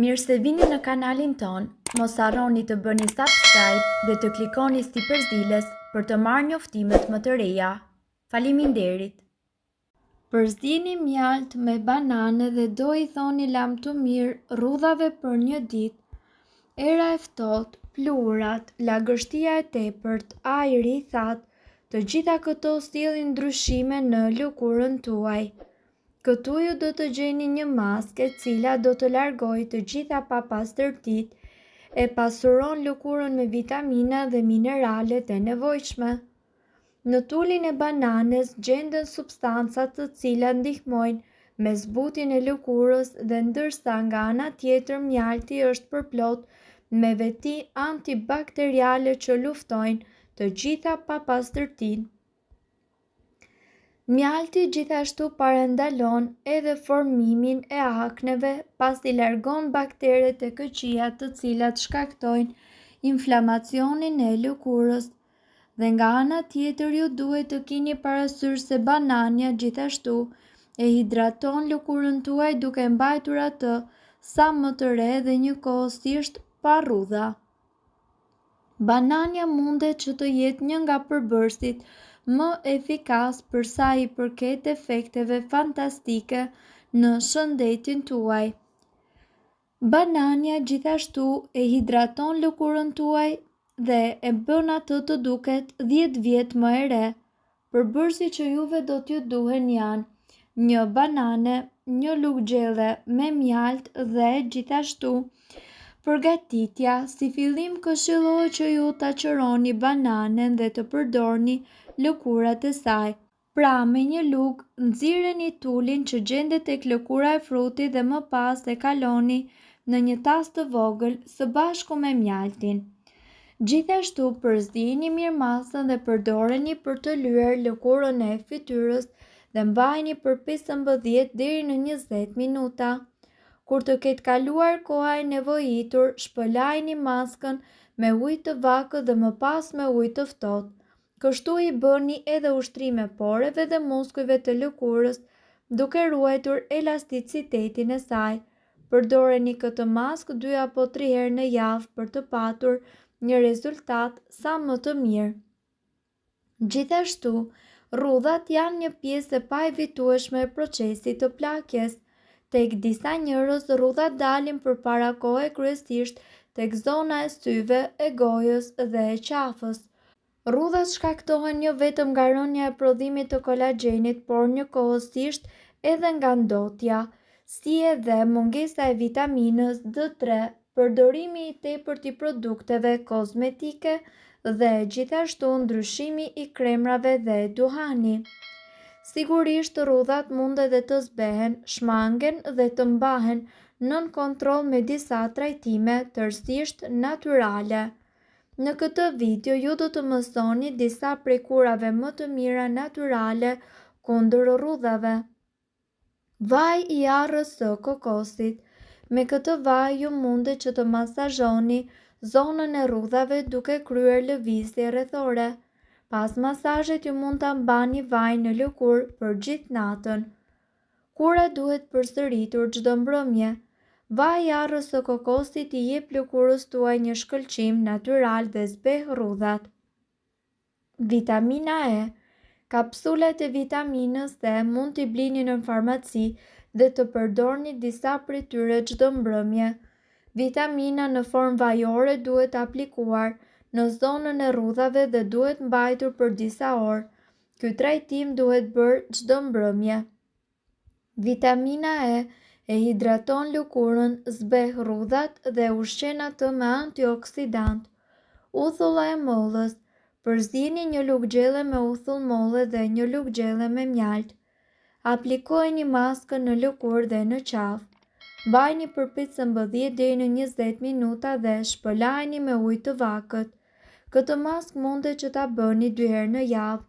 Mirë se vini në kanalin tonë, mos harroni të bëni subscribe dhe të klikoni sipër ziles për të marrë njoftimet më të reja. Faleminderit! Përzieni mjaltë me banane dhe do i thoni lamtumirë rrudhave për një ditë. Era e ftohtë, pluhurat, lagështia e tepërt, ajri i thatë, të gjitha këto sjellin ndryshime në lëkurën tuaj. Këtu ju do të gjeni një maskë e cila do të largojë të gjitha papastërtitë, e pasuron lëkurën me vitamina dhe mineralet e nevojshme. Në tulin e bananes gjenden substanca të cilat ndihmojnë me zbutjen e lëkurës dhe ndërsa nga ana tjetër mjalti është përplot me veti antibakteriale që luftojnë të gjitha papastërtitë. Mjalti gjithashtu parandalon edhe formimin e akneve pasi largon bakteret e këqija të cilat shkaktojnë inflamacionin e lëkurës. Dhe nga ana tjetër ju duhet të kini parasysh se banania gjithashtu e hidraton lëkurën tuaj duke mbajtur atë sa më të re dhe njëkohësisht pa rrudha. Banania mundet që të jetë një nga përbërësit më efikas për sa i përket efekteve fantastike në shëndetin tuaj. Banania gjithashtu e hidraton lëkurën tuaj dhe e bën atë të duket 10 vjet më e re. Përbërësit që juve do t'ju duhen janë një banane, një lugë gjelle me mjaltë dhe gjithashtu përgatitja, si fillim këshillohet që ju ta qëroni bananen dhe të përdorni lëkurat e saj. Pra, me një lugë, nxirreni tulin që gjendet tek lëkura e frutit dhe më pas e kaloni në një tas të vogël së bashku me mjaltin. Gjithashtu, përzieni mirë masën dhe përdoreni për të lyer lëkurën e fytyrës dhe mbajeni për 15 deri në 20 minuta. Kur të ketë kaluar koha e nevojitur, shpëlajeni maskën me ujë të vakët dhe më pas me ujë të ftohtë. Kështu i bëni edhe ushtrime poreve dhe muskujve të lëkurës, duke ruajtur elasticitetin e saj. Përdoreni këtë maskë 2 apo 3 herë në javë për të patur një rezultat sa më të mirë. Gjithashtu, rrudhat janë një pjesë e paevitueshme e procesit të plakjes. Tek disa njerëz rrudhat dalin përpara kohe kryesisht tek zona e syve, e gojës dhe e qafës. Rrudhat shkaktohen jo vetëm nga rënia e prodhimit të kolagjenit, por njëkohësisht edhe nga ndotja, si edhe mungesa e vitaminës D3, përdorimi i tepërt i produkteve kozmetike dhe gjithashtu ndryshimi i kremrave dhe duhani. Sigurisht rrudhat mund edhe të zbehen, shmangen dhe të mbahen nën kontroll me disa trajtime tërësisht natyrale. Në këtë video ju do të mësoni disa prej kurave më të mira natyrale kundër rrudhave. Vaj i arrës së kokosit. Me këtë vaj ju mundet që të masazhoni zonën e rrudhave duke kryer lëvizje rrethore. Pas masazhit ju mund ta mbani vajin në lëkurë për gjithë natën. Kura duhet përsëritur çdo mbrëmje. Vaji i arrës së kokosit i jep lëkurës tuaj një shkëlqim natyral dhe zbeh rrudhat. Vitamina E. Kapsulat e vitaminës E mund t'i blini në farmaci dhe të përdorni disa prej tyre çdo mbrëmje. Vitamina në formë vajore duhet aplikuar në zonën e rrudhave dhe duhet mbajtur për disa orë. Ky trajtim duhet bërë çdo mbrëmje. Vitamina E e hidraton lëkurën, zbeh rrudhat dhe e ushqen atë me antioksidantë. Uthulla e mollës. Përzieni një lugë gjelle me uthull molle dhe një lugë gjelle me mjaltë. Aplikojeni maskën në lëkurë dhe në qafë. Mbajeni për 15 deri në 20 minuta dhe shpëlajeni me ujë të vakët. Këtë maskë mundet që ta bëni dy herë në javë.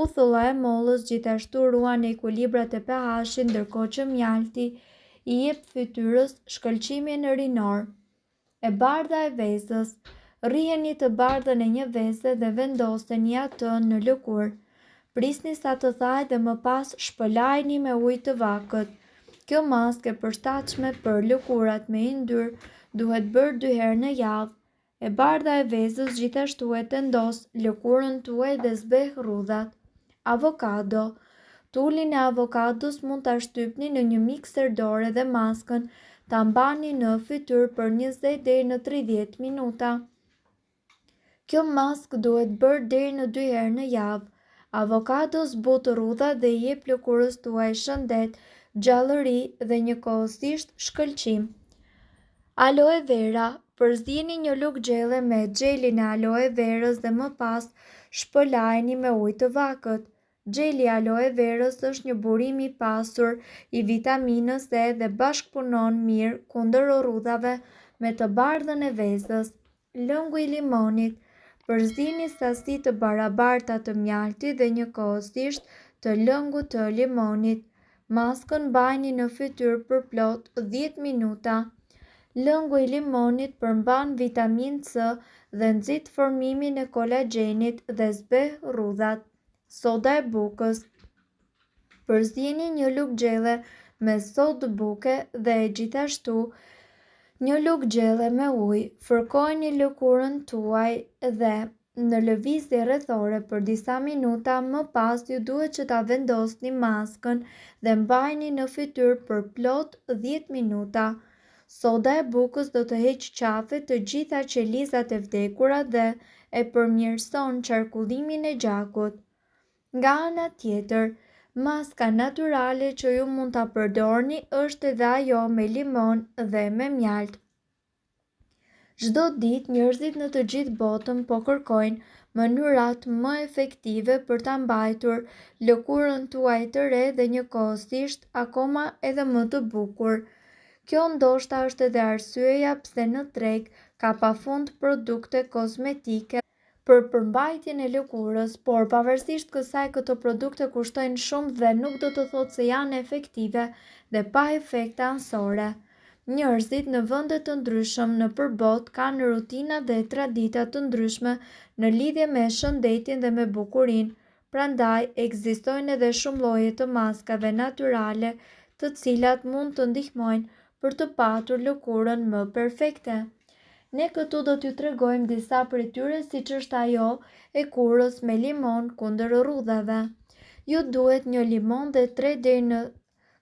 Uthulla e mollës gjithashtu ruan ekuilibrat e pH-it ndërkohë që mjalti i jep fytyrës shkëlqimin rinor. E bardha e vezës. Rriheni të bardhën e një veze dhe vendoseni atë në lëkurë. Prisni sa të thahet dhe më pas shpëlajeni me ujë të vakët. Kjo maskë e përshtatshme për lëkurat me yndyrë duhet bërë dy herë në javë. E bardha e vezës gjithashtu e tendos lëkurën tuaj dhe zbeh rrudhat. Avokado. Tulin e avokados mund ta shtypni në një mikser dore dhe maskën ta mbani në fytyrë për 20 deri në 30 minuta. Kjo maskë duhet bërë deri në dy herë në javë. Avokado zbut rrudhat dhe i jep lëkurës tuaj shëndet, gjallëri dhe njëkohësisht shkëlqim. Aloe vera, përzieni një lugë gjelle me xhelin e aloe verës dhe më pas shpëlajeni me ujë të vakët. Xheli i aloe verës është një burim i pasur i vitaminës E dhe bashkëpunon mirë kundër rrudhave me të bardhën e vezës. Lëngu i limonit, Përzieni sasi të barabarta të mjaltit dhe njëkohësisht të lëngut të limonit. Maskën mbajeni në fytyrë për plot 10 minuta. Lëngu i limonit përmban vitaminë C dhe nxit formimin e kolagjenit dhe zbeh rrudhat. Soda e bukës. Përzieni një lugë gjelle me sodë buke dhe gjithashtu një lugë gjelle me ujë. Fërkojeni lëkurën tuaj dhe në lëvizje rrethore për disa minuta, më pas ju duhet që ta vendosni maskën dhe mbajeni në fytyrë për plot 10 minuta. Soda e bukës do të heqë qafe të gjitha qelizat e vdekura dhe e përmirëson qarkullimin e gjakut. Nga ana tjetër, maska natyrale që ju mund ta përdorni është edhe ajo me limon dhe me mjaltë. Çdo ditë njerëzit në të gjithë botën po kërkojnë mënyrat më efektive për ta mbajtur lëkurën tuaj të re dhe njëkohësisht akoma edhe më të bukur. Kjo ndoshta është edhe arsyeja pse në treg ka pafund produkte kozmetike për përmbajtjen e lëkurës, por pavarësisht kësaj këto produkte kushtojnë shumë dhe nuk do të thotë se janë efektive dhe pa efekte anësore. Njerëzit në vende të ndryshëm nëpër botë kanë rutina dhe tradita të ndryshme në lidhje me shëndetin dhe me bukurinë, prandaj ekzistojnë edhe shumë lloje të maskave natyrale të cilat mund të ndihmojnë për të patur lëkurën më perfekte. Ne këtu do t'ju tregojmë disa prej tyre siç është ajo e kurës me limon kundër rrudhave. Ju duhet një limon dhe 3 deri në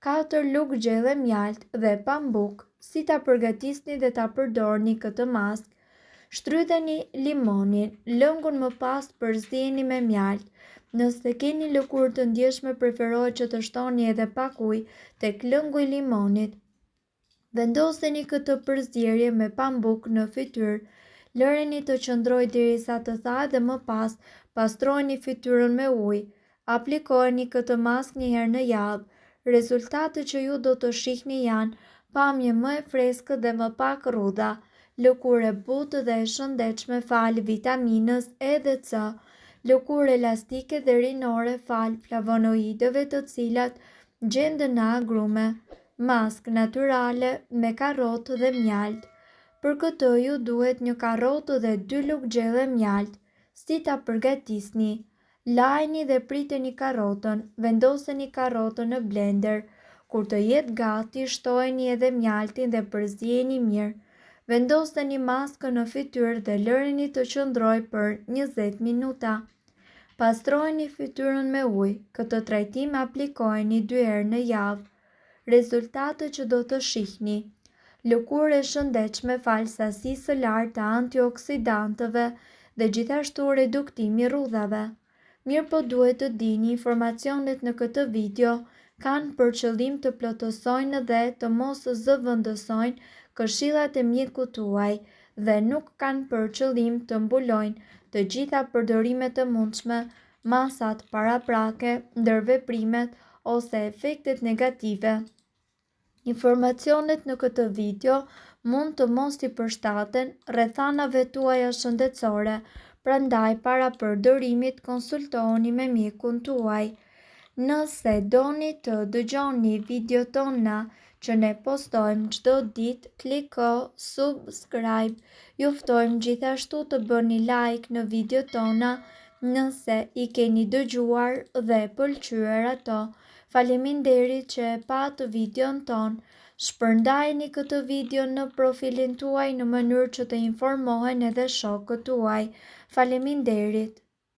4 lugë gjelle mjaltë dhe pambuk. Si ta përgatisni dhe ta përdorni këtë maskë? Shtrydheni limonin, lëngun më pas përzieni me mjaltë. Nëse keni lëkurë të ndjeshme preferohet që të shtoni edhe pak ujë tek lëngu i limonit. Vendoseni këtë përzierje me pambuk në fytyrë. Lëreni të qëndrojë derisa të thahet dhe më pas pastrojeni fytyrën me ujë. Aplikojeni këtë maskë një herë në javë. Rezultatet që ju do të shihni janë pamje më e freskët dhe më pak rrudha, lëkurë e butë dhe e shëndetshme falë vitaminës E dhe C, lëkurë elastike dhe rinore falë flavonoideve të cilat gjenden në agrume, maskë natyrale me karrotë dhe mjaltë. Për këtë ju duhet një karrotë dhe dy lugë gjelle mjaltë. Si ta përgatisni? Lajeni dhe priteni karrotën, vendoseni karrotën në blender. Kur të jetë gati, shtojeni edhe mjaltin dhe përziejeni mirë. Vendoseni maskën në fytyrë dhe lëreni të qëndrojë për 20 minuta. Pastrojeni fytyrën me ujë. Këtë trajtim aplikojeni dy herë në javë. Rezultatet që do të shihni. Lëkurë e shëndetshme falë sasisë së lartë të antioksidantëve dhe gjithashtu reduktimi i rrudhave. Mirëpo duhet të dini informacionet në këtë video kanë për qëllim të plotësojnë dhe të mos zëvendësojnë këshillat e mjekut tuaj dhe nuk kanë për qëllim të mbulojnë të gjitha përdorimet e mundshme, masat paraprake, ndërveprimet ose efektet negative. Informacionet në këtë video mund të mos i përshtaten rrethanave tuaja shëndetësore, prandaj para përdorimit konsultohuni me mjekun tuaj. Nëse doni të dëgjoni videot tona që ne postojmë çdo ditë, kliko subscribe. Ju ftojmë gjithashtu të bëni like në videot tona nëse i keni dëgjuar dhe pëlqyer ato. Faleminderit që e patë videon tonë. Shpërndajeni këtë video në profilin tuaj në mënyrë që të informohen edhe shokët tuaj. Faleminderit!